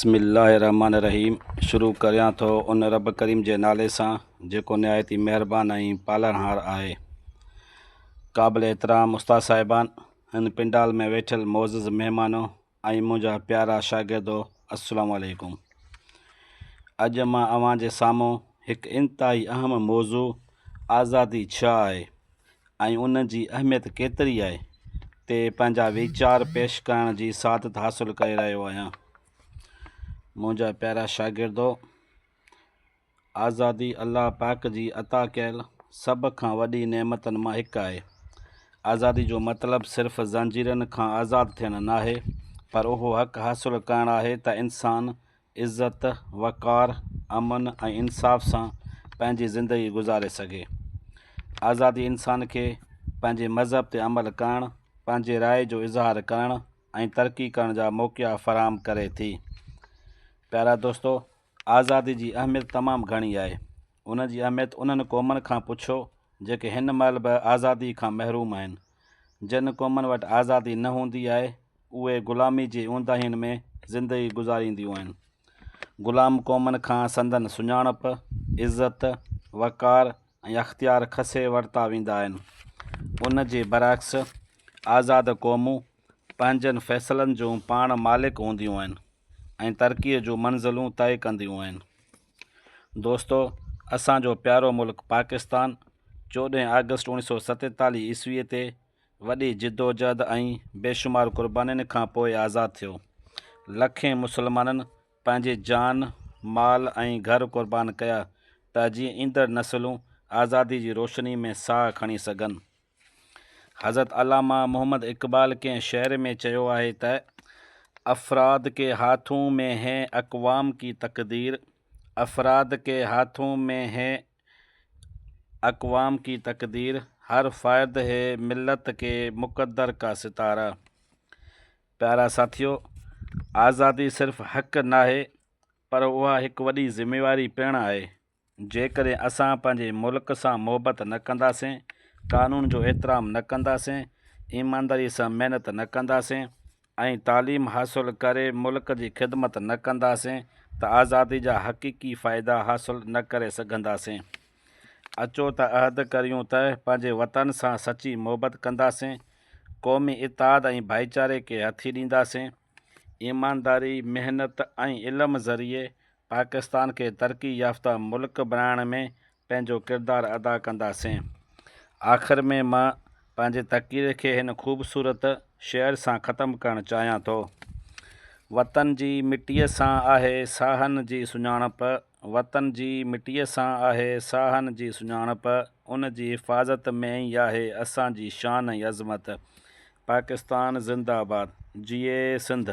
بسم الله الرحمٰن الرحيم شروع ڪريان ٿو ان رب ڪريم جي نالي سان جيڪو نهايت ئي مهربان ۽ پالڻهار آهي. قابل احترام استاد صاحبان، هن پنڊال ۾ ويٺل معزز مهمانو ۽ منهنجا پيارا شاگردو السلام عليڪم. اڄ مان اوهان جي سامهون هڪ انتهائي اهم موضوع آزادي ڇا آهي ۽ ان جي اهميت ڪيتري آهي، تي پنهنجا ويچار پيش ڪرڻ جي سعادت حاصل ڪري رهيو آهيان. منهنجا پيارا شاگردو! آزادي الله پاڪ جي عطا ڪيل سڀ کان وڏي نعمتن مان هڪ آهي. آزادي جو مطلب صرف زنجيرن کان آزاد ٿيڻ ناهي، پر اهو حق حاصل ڪرڻ آهي ته انسان عزت، وقار، امن ۽ انصاف سان پنهنجي زندگي گذاري سگهي. آزادي انسان کي پنهنجي مذهب تي عمل ڪرڻ، پنهنجي راء جو اظهار ڪرڻ ۽ ترقي ڪرڻ جا موقعا فراهم ڪري ٿي. پيارا دوستو! آزادي جي اهميت تمام گهڻي آهي. ان جي اهميت انهن قومن کان پڇو جيڪي هن مهل به آزادي کان محروم آهن. جن قومن وٽ آزادي نه هوندي آهي، اهي غلامي جي اونداهين ۾ زندگي گذارينديون آهن. غلام قومن کان سندن سڃاڻپ، عزت، وقار ۽ اختيار کسي ورتا ويندا آهن. ان جي برعڪس آزاد قومون پنهنجن فيصلن جون پاڻ مالڪ هونديون آهن ۽ ترقيء جون منزلون طئي ڪنديون آهن. دوستو! اسان جو پيارو ملڪ پاڪستان چوڏهين آگسٽ اوڻيھ سو ستيتاليھ عيسويء تي وڏي جدوجهد ۽ بيشمار قربانين کان پوء آزاد ٿيو. لکين مسلمانن پنهنجي جان، مال ۽ گهر قربان ڪيا ته جيئن ايندڙ نسلون آزادي جي روشني ۾ ساهه کڻي سگهن. حضرت علامه محمد اقبال ڪنهن شعر ۾ چيو آهي ته، افراد ڪي هاٿون ۾ هي اقوام ڪي تقدير، افراد ڪي هاٿون ۾ هي اقوام ڪي تقدير، هر فرد هي ملت ڪي مقدر ڪا ستاره. پيارا ساٿيو! آزادي صرف حق ناهي پر اها هڪ وڏي ذميواري پڻ آهي. جيڪڏهن اسان پنهنجي ملڪ سان محبت نه ڪنداسين، قانون جو احترام نه ڪنداسين، ايمانداري سان محنت نه ڪنداسين ۽ تعليم حاصل ڪري ملڪ جي خدمت نه ڪنداسين ته آزادي جا حقيقي فائدا حاصل نه ڪري سگهنداسين. اچو ته عهد ڪريون ته پنهنجي وطن سان سچي محبت ڪنداسين، قومي اتحاد ۽ ڀائيچاري کي هٿي ڏينداسين، ايمانداري، محنت ۽ علم ذريعي پاڪستان کي ترقي يافته ملڪ بڻائڻ ۾ پنهنجو ڪردار ادا ڪنداسين. آخر ۾ مان پنهنجي تقرير کي هن خوبصورت شعر سان ختم ڪرڻ چاهيان ٿو. وطن جي مٽيء سان آهي ساهن جي سڃاڻپ، وطن جي مٽيء سان آهي ساهن جي سڃاڻپ، ان جي حفاظت ۾ ئي آهي اسان جي شان ۽ عظمت. پاڪستان زنده آباد. جيئي سنڌ.